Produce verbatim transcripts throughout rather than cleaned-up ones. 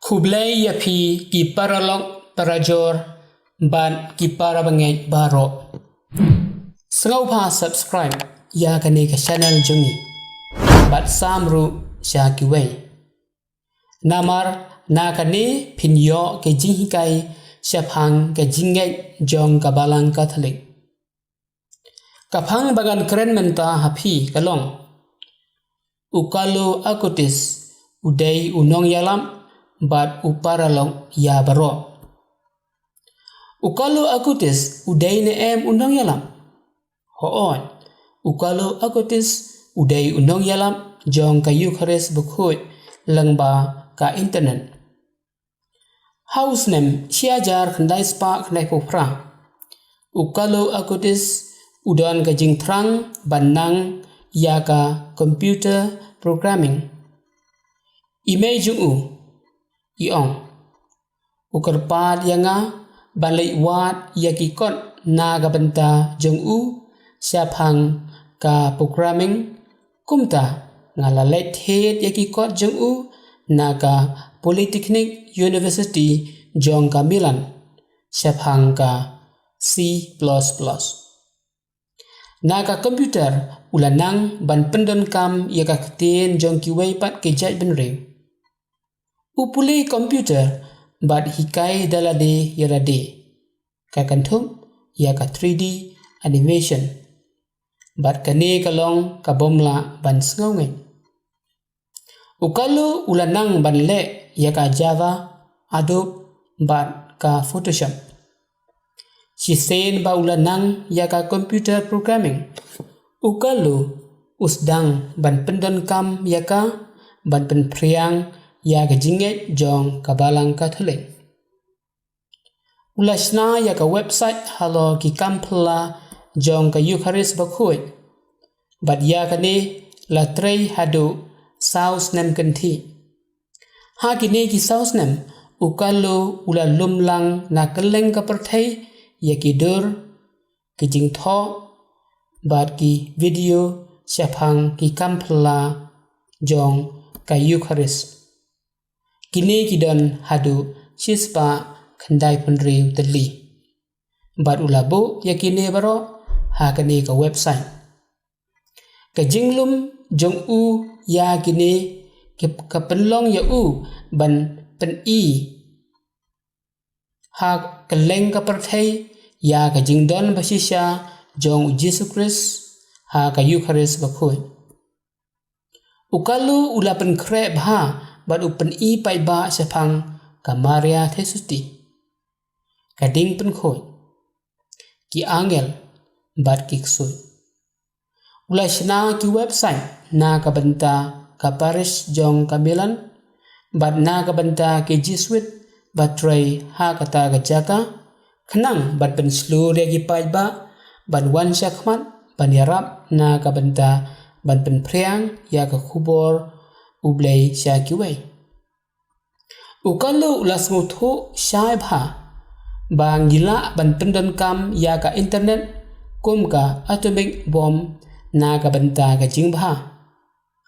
Khublei ïa phi ki paralok parajor bad ki parabangeit baroh. Sngewbha subscribe ïa kane ka channel jong ngi bad sam ruh sha kiwei. Namar na kane phin ïoh ka jinghikai shaphang ka jingngeit jong ka Balang Katholik. Ka phang ba ngan kren mynta ha phi ka long: U Carlo Acutis u dei u nongïalam bad u paralok ïa baroh. U Carlo Acutis u dei ne em u nongïalam? Hooid, u Carlo Acutis u dei u nongïalam jong ka Eukharist Bakhuid lyngba ka internet. Ha u snem shi hajar khyndai spah khyndai phew phra, u Carlo Acutis u don ka jingthrang ban nang ïa ka computer programming. I mei jong u i ong: U kyrpad ïa nga ban leit wad ïa ki kot na ka bynta jong u shaphang ka programming, kumta nga la leit thied ïa ki kot jong u na ka Polytechnic University jong ka Milan shaphang ka C plus plus. Na ka computer u la nang ban pyndonkam ïa ka ktien jong kiwei pat ki jaitbynriew. U pule computer bad hikai da lade ïa lade, ka kynthup ïa ka three D animation. Bad kane ka long ka bym lah ban sngewngeit. U Carlo u la nang ban leh ïa ka Java, Adobe bad ka Photoshop. Shisien ba u la nang ïa ka computer programming, u Carlo u sdang ban pyndonkam ïa ka ban pynphriang ïa ka jingngeit jong ka Balang Katholik. U la shna ïa ka website halor ki kam phylla jong ka Eukharist Bakhuid. Bad ïa kane la trei haduh saw snem kynthih. Ha kine ki saw snem, u Carlo u la lum lang na kylleng ka pyrthei ïa ki dur, ki jingthoh bad ki video shaphang ki kam phylla jong ka Eukharist. Kine ki don haduh shispah khyndai phew hynriew tylli. Bad u la buh ïa kine baroh ha kane ka website. Ka jinglum jong u ïa kine ka, ka pynlong ïa u ban pyni ha kylleng ka pyrthei ïa ka jingdon ba shisha jong u Jisu Khrist ha ka Eukharist Bakhuid. U Carlo u la pynkhreh bha bad u pyni paidbah shaphang ka Maria Theisotti, ka Diengpynkhuid, ki angel bad ki ksuid. U la shna ki website na ka bynta ka parish jong ka Milan bad na ka bynta ki Jesuit ba trei ha kata ka jaka, khnang ban pynshlur ïa ki paidbah ban wan shakhmat ban ïarap na ka bynta ban pynphriang ïa ka khubor U Blei sha kiwei. U Carlo u la sngewthuh shai bha ba ngi lah ban pyndonkam ïa ka internet kum ka atomic bomb na ka bynta ka jingbha.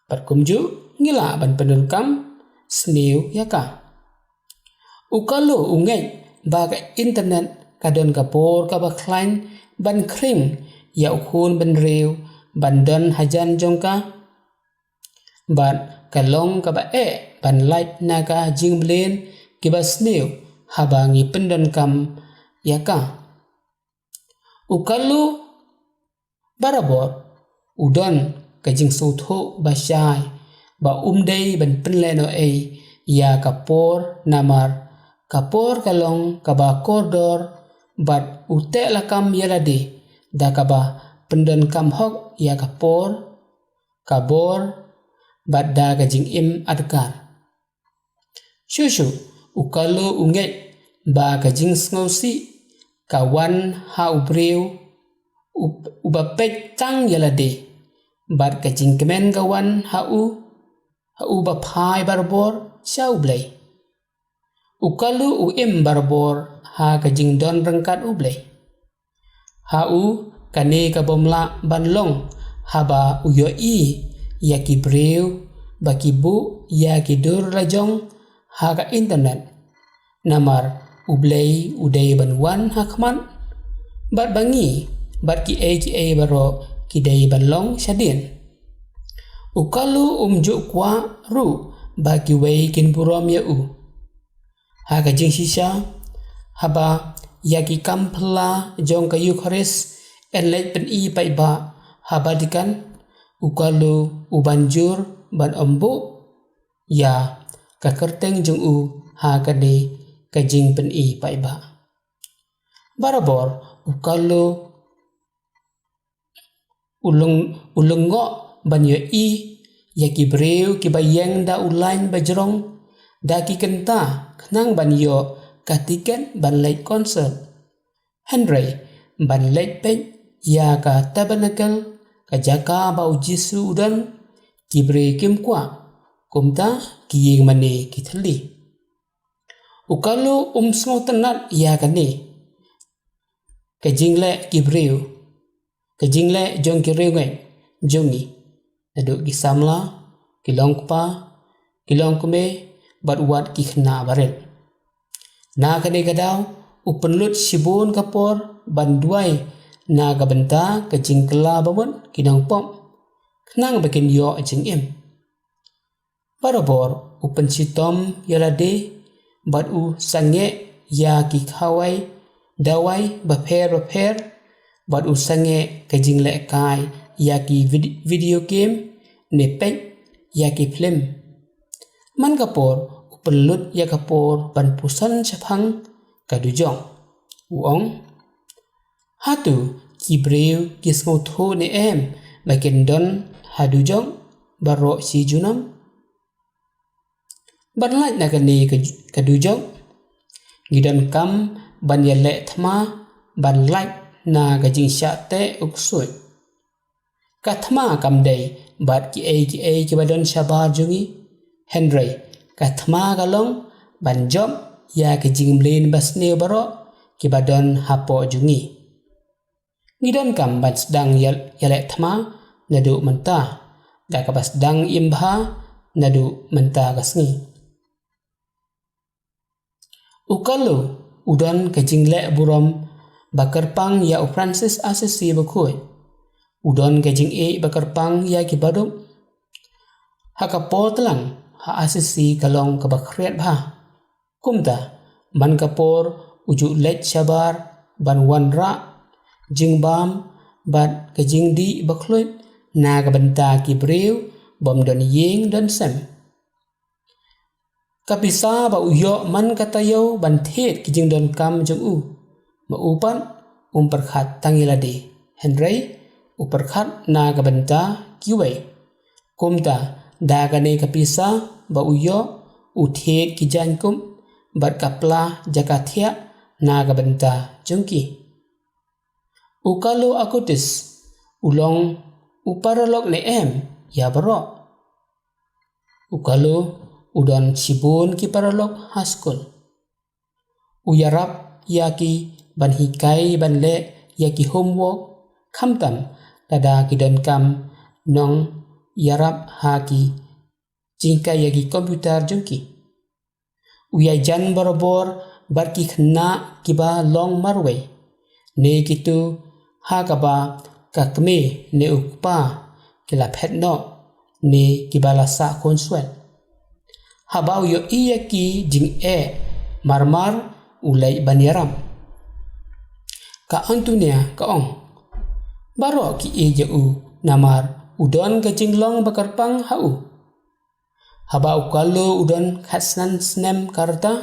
Bad kumjuh ngi lah ban pyndonkam sniew ïa ka. U Carlo u ngeit ba ka internet ka don ka por kaba khlaiñ ban khring ïa u khun bynriew ban don hajan jong ka. Bad ka long kaba eh ban lait na ka jingmlien kiba sniew haba ngi pyndonkam ïa ka. U Carlo barabor u don ka jingsngewthuh ba shai ba um dei ban pynlehnohei ïa ka por, namar ka por ka long kaba kordor bad u teh lakam ïa lade da kaba pyndonkam hok ïa ka por, ka bor bad da ka jingim adkar. Shuh shuh u Carlo u ngeit ba ka jingsngewsih ka wan ha u briew u, uba peit tang ïa lade, bad ka jingkmen ka wan ha u, ha uba phai barabor sha U Blei. U Carlo u im barabor ha ka jingdon ryngkat U Blei. Ha u, kane ka bym lah ban long haba u ïohi ïa ki briew ba ki buh ïa ki dur lajong ha ka internet. Namar U Blei u dei ban wan ha khmat, bad ba ngi, bad kiei kiei baroh ki dei ban long shadien. U Carlo um ju kwah ruh ba kiwei kin burom ïa u. Ha ka jingshisha, haba ïa ki kam phylla jong ka Eukharist yn leit pyni paidbah ha Vatican, u Carlo u ban jur ban ym buh ïa ka kyrteng jong u ha kane ka jingpyni paidbah. Barabor u Carlo u lyngngoh, u lyngngoh ban ïohi ïa ki briew kiba ïeng da u lain bajrong, da ki kynta khnang ban ïoh ka tiket ban leit concert. Hynrei ban leit peit ïa ka tabernacle, ka jaka ba u Jisu u don, ki briew kim kwah, kumta ki ïeng mane ki thylli. U Carlo um sngewtynnat ïa kane ka jingleh ki briew, ka jingleh jong ki riewngeit jong ngi, naduh ki samla, ki longkpa, ki longkmie, bad wat ki khynnah barit. Na kane ka daw u pynlut shibun ka por ban duwai na ka bynta ka jingkylla bamut ki nongpop, khnang ba kin ïoh jingim. Barabor u pynshitom ïa lade, bad u sangeh ïa ki khawai dawai bapher bapher, bad u sangeh ka jinglehkai ïa ki vid-, video game, ne peit ïa ki phlim. Man ka por u pynlut ïa ka por ban puson shaphang ka dujok. U ong, hato ki briew ki sngewthuh ne em ba kin don ha dujok baroh shi junom? Ban lait na kane ka, ka dujok, ngi donkam ban ïaleh thma ban lait na ka jingshah teh u ksuid. Ka thma kam dei bad kiei kiei kiba don shabar jong ngi, hynrei ka thma ka long ban jop ïa ka jingmlien basniew baroh kiba don hapoh jong ngi. Ngi donkam ban sdang ïa, ïaleh thma naduh mynta, da kaba sdang im bha naduh mynta ka sngi. U Carlo u don ka jingleh burom ba kyrpang ïa u Francis Assisi bakhuid. U don ka jingïeit ba kyrpang ïa ki baduk. Ha ka por tlang ha Assisi ka long kaba khriat bha. Kumta, man ka por u ju leit shabar ban wanrah jingbam bad ka jingdih bakhluit na ka bynta ki briew bym don ïing don sem. Ka pisa ba u ïoh man ka taïew ban thied ki jingdonkam jong u, ma u pat um pyrkhat tang ïa lade, hynrei u pyrkhat na ka bynta kiwei. Kumta, da kane ka pisa ba u ïoh, u thied ki jaiñkup bad ka pla jaka thiah na ka bynta jong ki. U Carlo Acutis u long u paralok ne em ïa baroh? U Carlo u don shibun ki paralok ha skul. U ïarap ïa ki ban hikai ban leh ïa ki homework, khamtam lada ki donkam nongïarap ha ki jinghikai ïa ki computer jong ki. U ïajan barabor bad ki khynnah kiba long marwei, ne kito ha kaba ka kmie ne u kpa ki la phet noh, ne kiba la sah khun swet. Haba u ïohi ïa ki jingeh marmar, u leit ban ïarap. Ka Antonia ka ong, baroh ki ïeit ïa u namar u don ka jinglong ba kyrpang ha u. Haba u Carlo u don khatsan snem ka rta,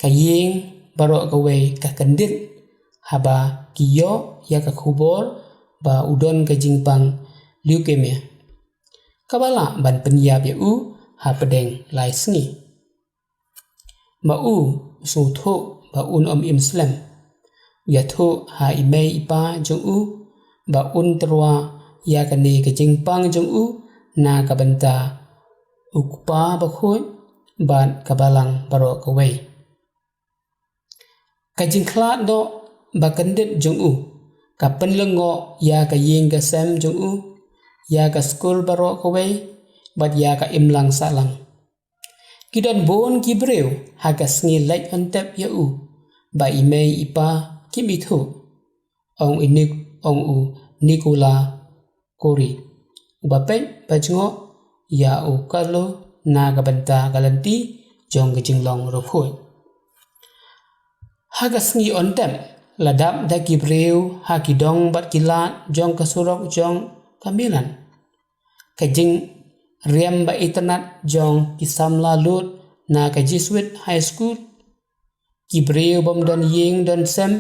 ka ïing baroh kawei ka kyndit haba ki ïoh ïa ka khubor ba u don ka jingpang leukemia, kaba lah ban pynïap ïa u hapdeng lai sngi. Ma u u sngewthuh ba un ym im slem. U ïathuh ha i mei i pa jong u ba un tyrwa ïa kane ka jingpang jong u na ka bynta u Kpa Bakhuid bad ka Balang baroh kawei. Ka jingkhlad noh ba kyndit jong u ka pynlyngngoh ïa ka ïing ka sem jong u, ïa ka skul baroh kawei, bad ïa ka imlang sahlang. Ki don bun ki briew ha ka sngi leit on tep ïa u, ba i mei i pa kim ithuh, ong i Nik-, ong u Nicola Kori, uba peit bad jngoh ïa u Carlo na ka bynta ka lynti jong ka jinglong riewkhuid. Ha ka sngi on tep, la dap da ki briew ha ki dong bad ki lad jong ka surok jong ka Milan. Ka jingriam ba itynnad jong ki samla lud na ka Jesuit High School, ki briew bym don ïing don sem,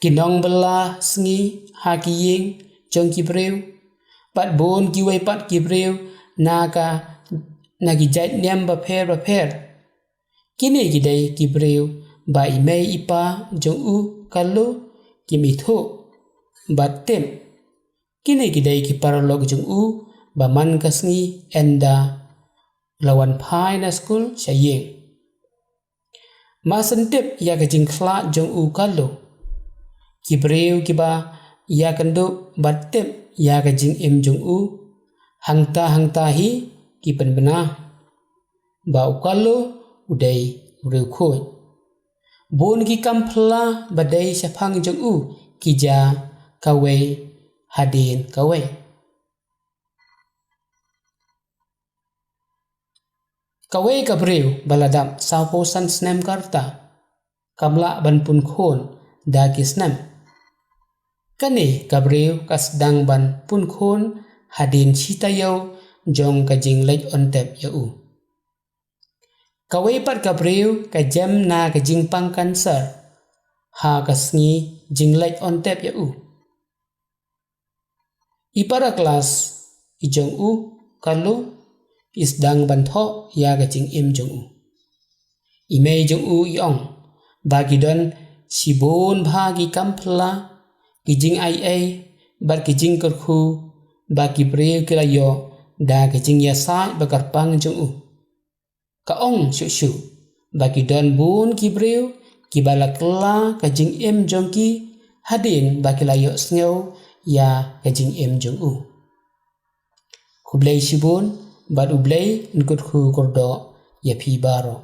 ki nongbylla sngi ha ki ïing jong ki briew, bad bun kiwei pat ki briew na ka, na ki jait niam bapher bapher. Kine ki dei ki briew ba i mei i pa jong u Carlo kim ithuh bad tip. Kine ki dei ki paralok jong u ba man ka sngi ynda la wan phai na skul sha ïing. Mar shen tip ïa ka jingkhlad jong u Carlo, ki briew kiba ïakynduh bad tip ïa ka jingim jong u, hangta hangta hi ki pynbna ba u Carlo u dei u riewkhuid. Bun ki kam phylla ba dei shaphang jong u ki jia kawei hadien kawei. Kawei ka briew ba la dap sawphew san snem ka rta, kam lah ban pun khun da ki snem. Kane ka briew ka sdang ban pun khun hadien shi taïew jong ka jingleit on tep ïa u. Kawei pat ka briew ka jem na ka jingpang cancer ha ka sngi jingleit on tep ïa u. I para klas i jong u Carlo i sdang ban thoh ïa ka jingim jong u. I mei jong u i ong ba ki don shibun bha ki kam phylla, ki jingai ei bad ki jingkyrkhu ba ki briew ki la ïoh da ka jingïasaid ba kyrpang jong u. Ka ong shuh shuh ba ki don bun ki briew kiba la kylla ka jingim jong ki hadien ba ki la ïohsngew ïa ka jingim jong u. Khublei shibun bad U Blei un kyrkhu kyrdoh ïa phi baroh.